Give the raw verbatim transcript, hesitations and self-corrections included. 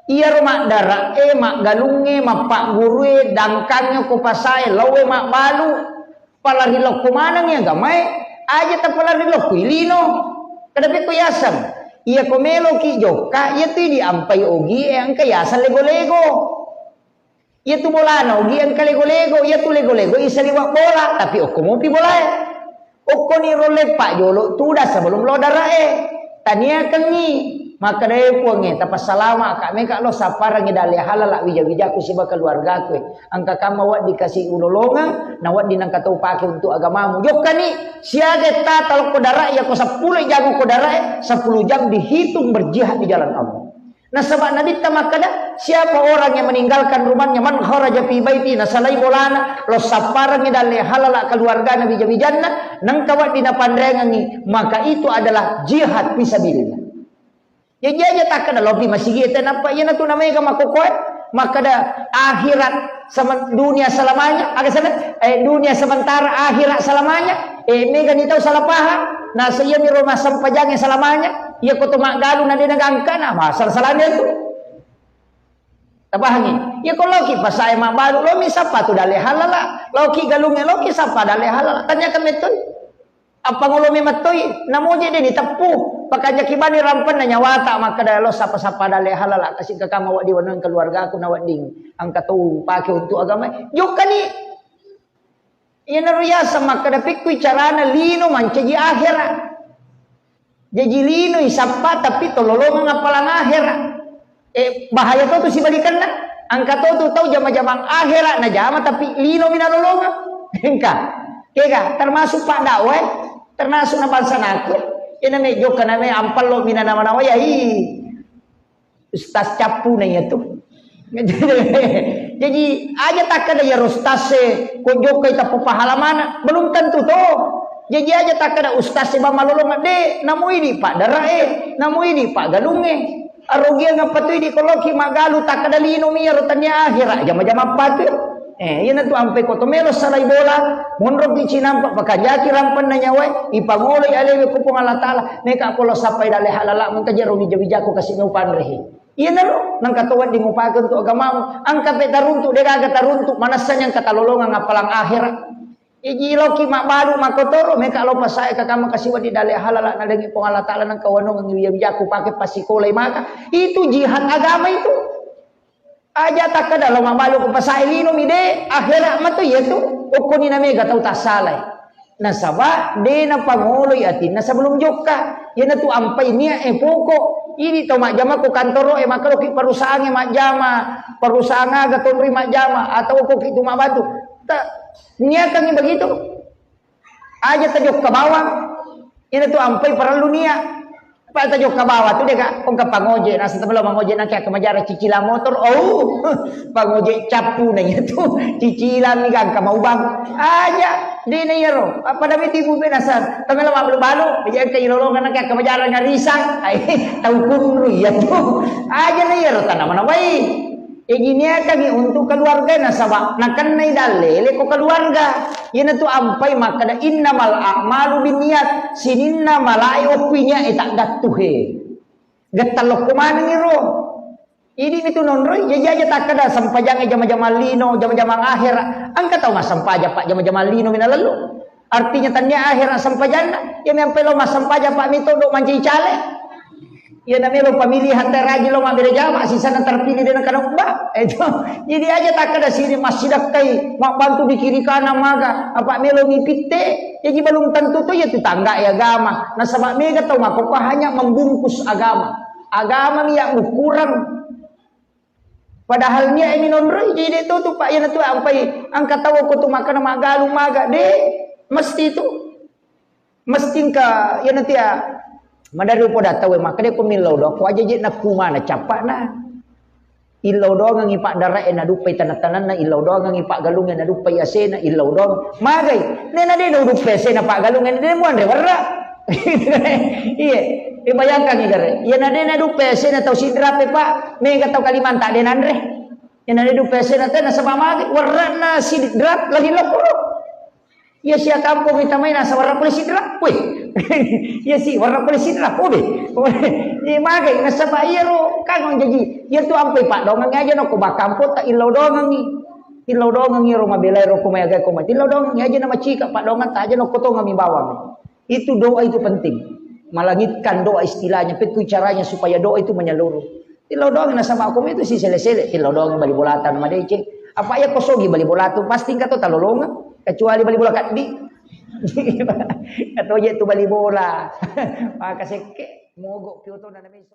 Iyaro maddara'e, maggalungnge, mappaggurue, dangkangnge ko pasae, laoe mabbalu, palari lokko manengngi agamae, aja tapalari lokko i lino. Kada pekko yaseng. Iyako meloki jokka, iyatu idi ampai ogie engka yaseng lego-lego. Iyatu bolana ogi engka lego-lego, iyatu lego-lego isaliweng bola, tapi okko mopi bolae. Okkoni rolle pajolo tudang sebelum lo darae. Taniakengngi, makkeda, "E Puangnge, tapassalama ka meka lo sapparengngi dalle halala wija-wijaku siba keluargaku e. Engka kamma wedding kasi ulolongeng, na wedding nengka tau pake untuk agamamu." Jokkani, siaga tata lokko dara iyako seppulo jam ko darae, sepuluh jam dihitung berjihad di jalan Allah. Nasaba Nabitta makkeda, siapa orang yang meninggalkan rumahnya, man kharaja fi baiti, nasalai bolana, lo sapparengngi dalle halala keluargana bija-bijanna, nengka wedding napanreangengngi, maka itu adalah jihad fisabilillah. Jaji aja takkeda lopi masigi e tenappa, iyanatu namega makkokkoe, makkeda akhirat semen-, dunia selamanya, aga semen-, eh, dunia sementara, akhirat selamanya. Eh, mega ni tau salah paham. Nasa iya miro massempajangnge selamanya. Iya ko to maggalung na de nagangkana, masalah-salahnya tu. Tapahangi? Iya ko loki pasae mabbalu, lomi sappa tu dalle halala. Loki galungnge, loki sappa dalle halala. Tanyakan metoi. Appangolo memettoi, namoje de ni teppu. Pakanjaki bani rampenna nyawata, makkeda lo sappa-sappa dalle halala, kasi kakama wedding waneng keluargaku na wedding engka tau pake untuk agama. Jokkani. Iyanaro yaseng makkeda pekkui carana lino mancaji akhera. Jaji lino isappa tapi tololongeng appalang akhera. Eh, bahaya to tu sibalikanna. Engka to tu tau jama-jamang akhera najama tapi lino mi nalolongeng. Engka. Kega, termasuk pak dakwah, termasuk na bangsa naku. Ina me jokka na me ampallo mina nama-nama ya, ih. Ustaz cappu na iya tu. Jadi, aja takkeda ya ustaz e, ko jokkai tappa pahala mana, belum tentu to. Jadi aja takkeda ustaz e ba malolong de, namui di pak dara e, namui di pak galung e. Arogiang apa tu di koloki magalu takkeda lino mi ro tania akhira, jama-jama apa tu. Eh, iyana tu ampe ko to melo salai bola, monroki cinampa pakajaki rampanna nyawae, ipangoloi alewe ku Puang Allah Taala, meka polo sappai dalle halala, mengka jero bija-bijaku kasi meu panrehe. Iyanaro, nengka to wedding mupake untuk agamamu, engka pe taruntuk, degaga taruntuk, manessani engka talolongang appalang akhira. Iji loki mabbalu makotoro, meka lo pasae kakama kasi wedding dalle halala, nalengi Puang Allah Taala, nengka wanongengi bija-bijaku pake pasikolai maka. Itu jihad agama itu. Aja takkeda lo mabbalu ko pasae lino mi de, akhera matu iyatu. Okkoni na mega tau tassalai. Nasaba de napangoloi atinna sebelum jokka. Iyana tu ampai nia e poko. Ini tau majjama ko kantoro e, maka loki perusahaan e majjama, perusahaan aga tonri majjama, atau ko ki tu mabatu. Ta, niakangi begitu. Aja tajokka bawang. Ina tu ampai parellu nia. Apa tajokka bawang tu dega, engka pangoje, nasa tebelo mangoje nake akka majara cicilang motor. Oh, pangoje cappu na iya tu. Cicilang ni gangka maubang. Aja, de na iyaro. Apa da meti bu be nasa. Tebelo mabbalu-balu, aja engka ilolongan nake akka majara ngarisang. Ai, tau kunru iya tu. Aja na iyaro tanamana wai. Ijiniakangi untuk keluarga nasaba nakennai dalle leko keluarga. Iyana tu ampai makkeda innamal a'malu binniyat, sininna malae okkuinya e taggattuhe. Gettalokko manengi ro. Idi mitu nonroi, jaji aja takkeda sempajang e jama-jamang lino, jama-jamang akhera. Engka tau massempajang pak jama-jamang lino mina lellu. Artinya tania akhera sempajanna, iya mempai lo massempajang pak mito do manjai cale. Iya na melo pamilihan teraji lo mabbere jama, sisana terpilih dena kana ubba. Itu. Jadi aja takkeda sini massidakkai, mabbantu di kiri kanan maga, apa melo mipitte, jadi belum tentu tu ya tetangga ya agama. Nasaba mega tau makkokko hanya membungkus agama. Agama mi yang kurang. Padahal nia e minonroi, jadi de tu tu pak, iyana tu ampai angka tau ko tu makkana magalu maga de, mesti tu. Mesti engka, iyana tu ya, madari upoda tau e makkeda ko millau doang, ko aja je nakumana cappana. Illau doangengi pak dara e naduppai tanah-tanahna, illau doangengi pak galung e naduppai asena, illau doang. Magai, nena de naduppai asena pak galung e, de muanre werra. Iya, eh, bayangkan ni gare. Iyana de naduppai asena tau Sidrap e pak, mega tau Kalimantan de nanre. Iyana de duppai asena tena saba mage, werra'na Sidrap lagi lokko. Iya sia kampong kita mai nasa warna polisi dra. Weh. Iya si warna polisi dra. Obe. Iya magai nasaba iyaro kan jaji. Iya tu ampai padongang aja no ko bakampong tak illau dongangi. Illau dongangi ro mabelai ro ko mai agai ko mai. Illau dongangi aja nama cika padongang tak aja no ko tongangi bawang. Itu doa itu penting. Melangitkan doa istilahnya, itu caranya supaya doa itu menyeluruh. Tillau doang nasaba ko itu si sele-sele, tillau doang bali bolata madeceng. Apa iya ko sogi bali bolatu, pasti engka to talolongeng, kecuali bali bola kaddi. Kato je tu bali bola. Maka sekke, mogok pioto na meso.